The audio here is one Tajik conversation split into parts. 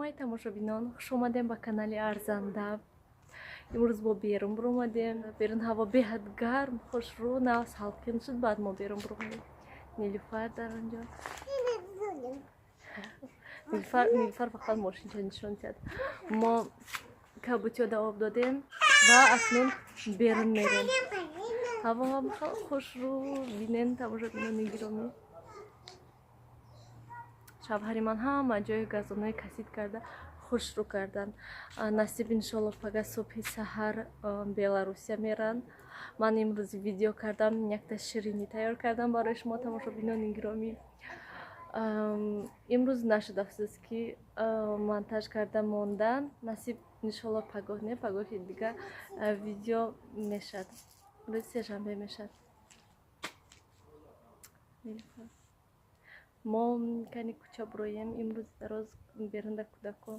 Ҳамаи тамошобинон, хуш омадем ба канали Арзанда. Имрӯз бо берун буромадем. Берун ҳаво беҳад гарм, хушрӯ, нав салқин шуд, баъд мо берун буромадем. Нилуфар дар онҷо. Нилуфар фақат мошинча нишон диҳад. Мо кабутиёда об додем ва акнун берун мерем. Ҳаво ҳам хушрӯ, бинен тамошобинони гиромӣ. Шавҳари ман ҳама ҷои газонои касид карда хушрӯ кардан. Насиб иншолло пага субҳи саҳар Беларусия меранд. Ман имрӯз видео кардам, якта ширинӣ тайёр кардам барои шумо тамошобинони гиромӣ. Имрӯз нашуд, афсӯс, ки монтаж карда мондан. Насиб иншолло пагоҳ, не пагоҳи дига видео мешад. Рӯзи сешанбе мешад. Мо кани кӯча буроем. Имрӯз дароз берунда кӯдако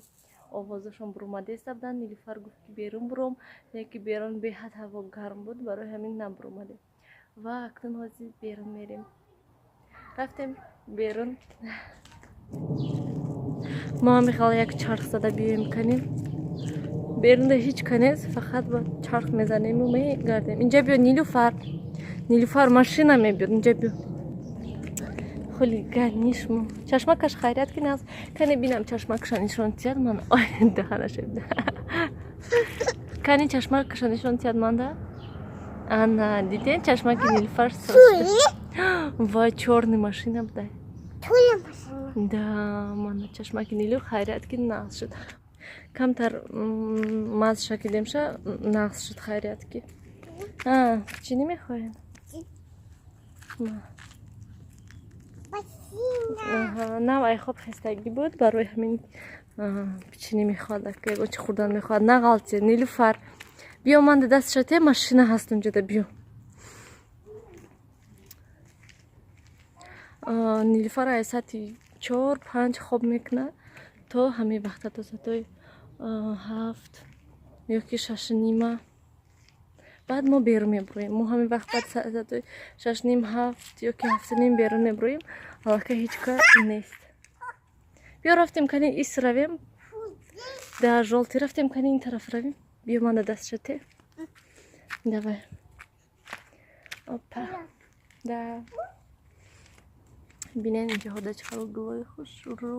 овозашон буромадеста буданд. Нилуфар гуфт, ки берун буром, леки берун беҳад ҳаво гарм буд, барои ҳамин набуромадем. Ва акнун ҳозир берун мерем. Рафтем берун. Мо ҳам мехоҳам як чарх зада биёем канем. Берунда ҳеҷ канест, фақат ба чарх мезанему мегардем. Инҷа биё, Нилуфар. Нилуфар, машина мебиёд, инҷа биё. Хулиганишмо. Чашмакаш хайрият ки наз. Кани бинам чашмакаша нишон тиҳад ман. Ой, даҳанаша. Кани чашмакаша нишон тиҳад манда. Ана, диден чашмаки Нилуфар соз. Вай, чёрный машина будай. Да, мана чашмаки Нилу хайрият ки нағз шуд. Камтар мазша кидемша нағз шуд хайрият ки. А, чӣ намехоҳед? Нав ай хоб хестагӣ буд, барои ҳамин пичинӣ мехоҳад, ягон чи хӯрдан мехоҳад. Нағалти, Нилуфар. Биё ман да дастша те, машина ҳаст унҷода, биё. Нилуфар ай саати 4-5 хоб мекунад то ҳамин вақта, то саатҳои 7 ё ки 6:30. Баъд мо берун мебуроем. Мо ҳамин вақт баъд саатҳои 6:30, 7 ё ки 7:30 берун мебуроем. Аллакай ҳеҷ кар нест. Биё рафтем кани ис равем. Да жёлтый рафтем кани ин тараф равем. Биё мана дастша те. Давай. Опа. Да. Бинен инҷо ҳода чӣ хел гулои хушрӯ.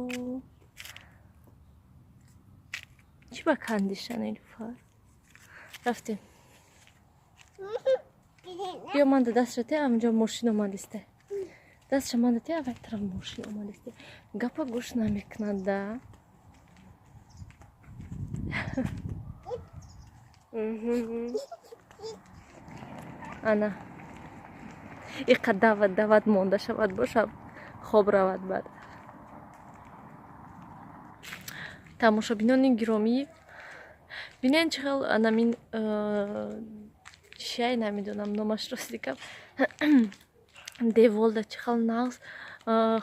Чӣ ба кандиша, Нилуфар? Рафтем. Биё ман да дастша те, амҷо мошин омадисте. Дастша ман да те, аввал тараф мошин омадисте. Гапа гӯш намекунад, да. Ана. Иқа дават дават монда шавад боша, хоб равад баъд. Тамошобинони гиромӣ, бинен чӣ хел анамин чиай намедонам номаш рости гап. Деволда чӣ хел нағз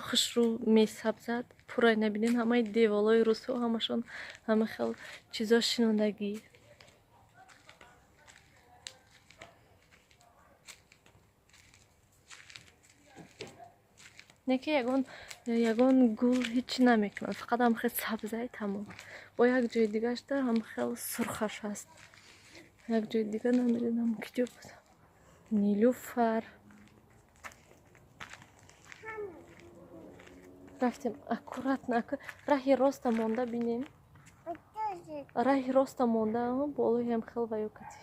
хушрӯ месабзад. Пурай набинен ҳамаи деволҳои русҳо ҳамашон ҳама хел чизо шинондагӣ. Не ки ягон гул ҳеҷ намекунад, фақат ҳам хел сабзай тамом. Бо як ҷои дигашта ҳам хел сурхаш ҳаст. Як ҷои дига намедонам ки ҷо буд. Нилуфар. Рафтем аккуратно, раҳи роста монда бинем. Раҳи роста монда, болои ҳам хел ваё кати.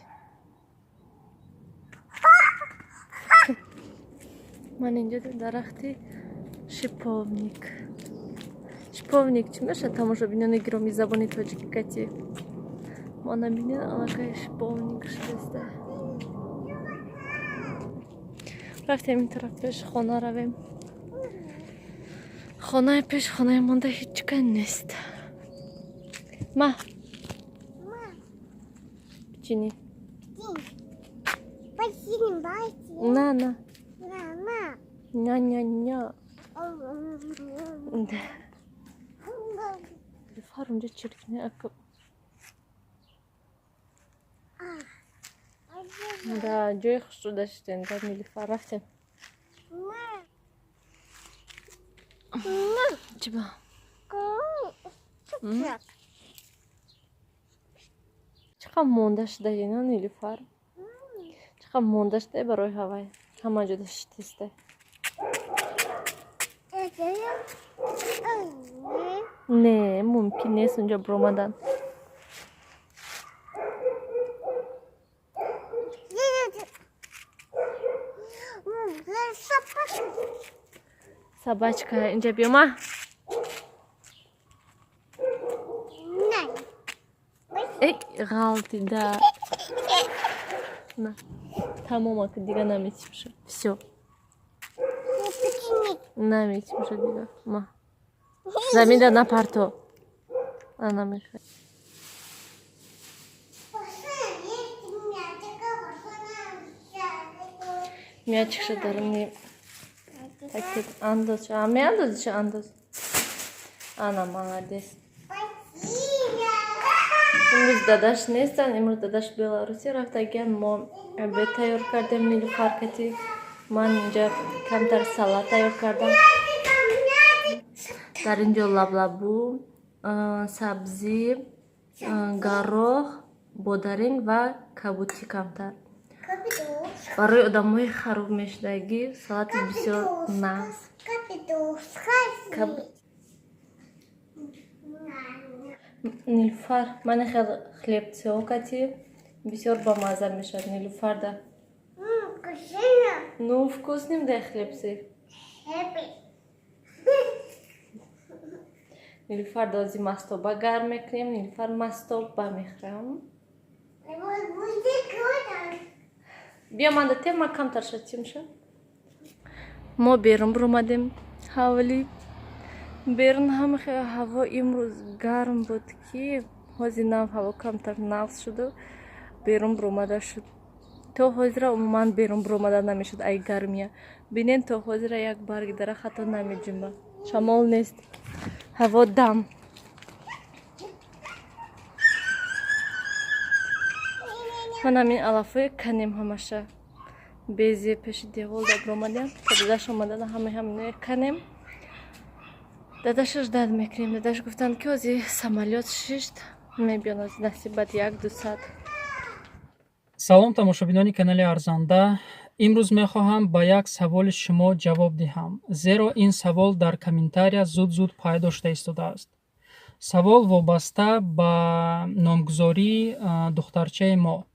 Ман инҷо дарахти шиповник. Шиповник чӣ мешавад тамошобинони гиромӣ забони тоҷикӣ кати? Мана бинед аллакай шиповник шудааст. Рафтем ин тараф пеш хона равем. Хонаи пеш хонаи монда ҳеҷ кас нест. Ма. Пичини. На, на. Ня, ня, ня. Нилуфар унҷо чиркине ака. Да, ҷои хушрӯ даштем, да Нилуфар рафтем. Чиба? Чӣ қадр монда шуда ина Нилуфар? Чӣ қадр монда шуда барои ҳавай. Ҳама ҷода шитиста. Не, мумкин нест унҷо биромадан. Собачка, инҷа биёма. Эй, ғалтида. На. Тамом, ака, дига наметимша. Всё. Наметимша дига. Ма. Заминда напарто. Ана мехоҳ. Мячикша даруни пакет андоз. А меандозиша андоз. Ана молодец. Имрӯз дадаш нестанд, имрӯз дадаш Беларусӣ рафтагиян. Мо обед тайёр кардем Нилуфар кати. Ман инҷа камтар салат тайёр кардам. Дар ин ҷо лаблабу, сабзӣ, гароҳ, бодаринг ва кабутӣ камтар. Барои одамои хароб мешудагӣ салати бисёр нағз. Нилуфар, мани хел хлебцеҳо кати бисёр бамазза мешавад Нилуфарда. Ну, вкусным да хлебцы. Нилуфар дози мастоба гарм мекунем, Нилуфар мастоба мехӯрам. Биё манда тем, ма камтар шатимша. Мо берун биромадем ҳавлӣ. Берун ҳама хеле ҳаво имрӯз гарм буд, ки ҳозир нав ҳаво камтар нағз шуду берун биромада шуд. То ҳозира умуман берун биромада намешуд ай гармия. Бинен, то ҳозира як барги дарахт ҳатто намеҷунба. Шамол нест. Ҳаво дам. Ман ҳамин алафҳои канем ҳамаша. Бези пеши девол да биромадем. То дадаш омадана ҳамаи ҳаминое канем. Дадашаш дад мекунем. Дадаш гуфтанд, ки ҳозир самолёт шишт, мебиён ҳозир насиб баъд 1-2 соат. Салом, тамошобинони канали Арзанда. Имрӯз мехоҳам ба як саволи шумо ҷавоб диҳам, зеро ин савол дар комментария зуд-зуд пайдо шуда истодааст. Савол вобаста ба номгузории духтарчаи мо.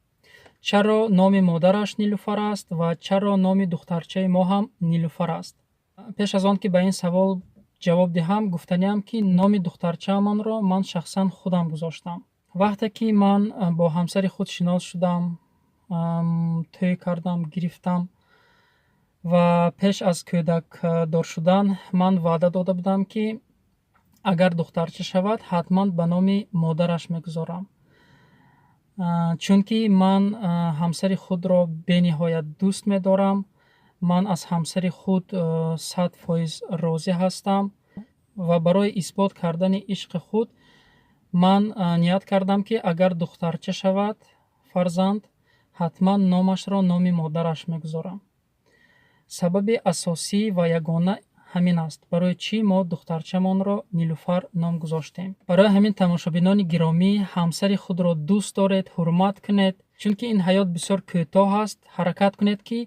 Чаро номи модараш Нилуфар аст ва чаро номи духтарчаи мо ҳам Нилуфар аст? Пеш аз он ки ба ин савол ҷавоб диҳам, гуфтаниам, ки номи духтарчаамонро ман шахсан худам гузоштам. Вақте ки ман бо ҳамсари худ шинос шудам, тӯй кардам, гирифтам ва пеш аз кӯдакдор шудан ман ваъда дода будам, ки агар духтарча шавад, ҳатман ба номи модараш мегузорам. Чунки ман ҳамсари худро бениҳоят дӯст медорам, ман аз ҳамсари худ 100% розӣ ҳастам ва барои исбот кардани ишқи худ ман ният кардам, ки агар духтарча шавад фарзанд, ҳатман номашро номи модараш мегузорам. Сабаби асосӣ ва ягона ҳамин аст, барои чӣ мо духтарчамонро Нилуфар ном гузоштем. Барои ҳамин, тамошобинони гиромӣ, ҳамсари худро дӯст доред, ҳурмат кунед, чунки ин ҳаёт бисёр кӯтоҳ аст. Ҳаракат кунед, ки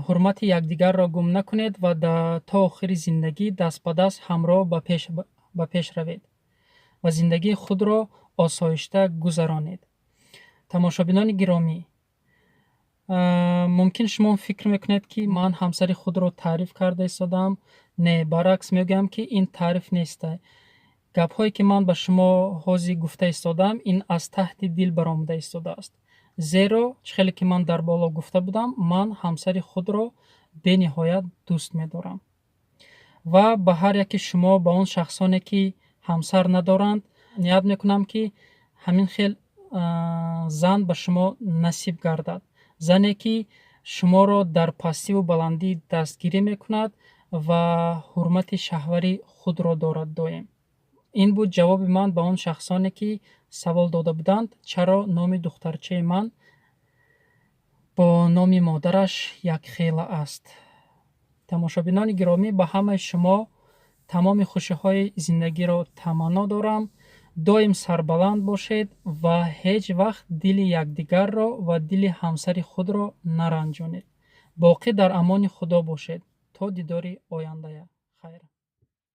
ҳурмати якдигарро гум накунед ва то охири зиндагӣ даст ба даст ҳамроҳ ба пеш равед ва зиндагии худро осоишта гузаронед. Тамошобинони гиромӣ, мумкин шумо фикр мекунед, ки ман ҳамсари худро таъриф карда истодам. Не, баръакс, мегӯям, ки ин таъриф нест. Гапҳое, ки ман ба шумо ҳозир гуфта истодам, ин аз таҳти дил баромада истодааст. Зеро чӣ хеле ки ман дар боло гуфта будам, ман ҳамсари худро бениҳоят дӯст медорам. Ва ба ҳар яки шумо, ба он шахсоне, ки ҳамсар надоранд, ният мекунам, ки ҳамин хел зан ба шумо насиб гардад. Зане, ки шуморо дар пастиву баландӣ дастгирӣ мекунад ва ҳурмати шаҳвари худро дорад доим. Ин буд ҷавоби ман ба он шахсоне, ки савол дода буданд, чаро номи духтарчаи ман бо номи модараш якхела аст. Тамошобинони гиромӣ, ба ҳамаи шумо Тамоми хушиҳои зиндагиро таманно дорам. Доим сарбаланд бошед ва ҳеҷ вақт дили якдигарро ва дили ҳамсари худро наранҷонед. Боқӣ дар амони Худо бошед. То дидори ояндая, хайр.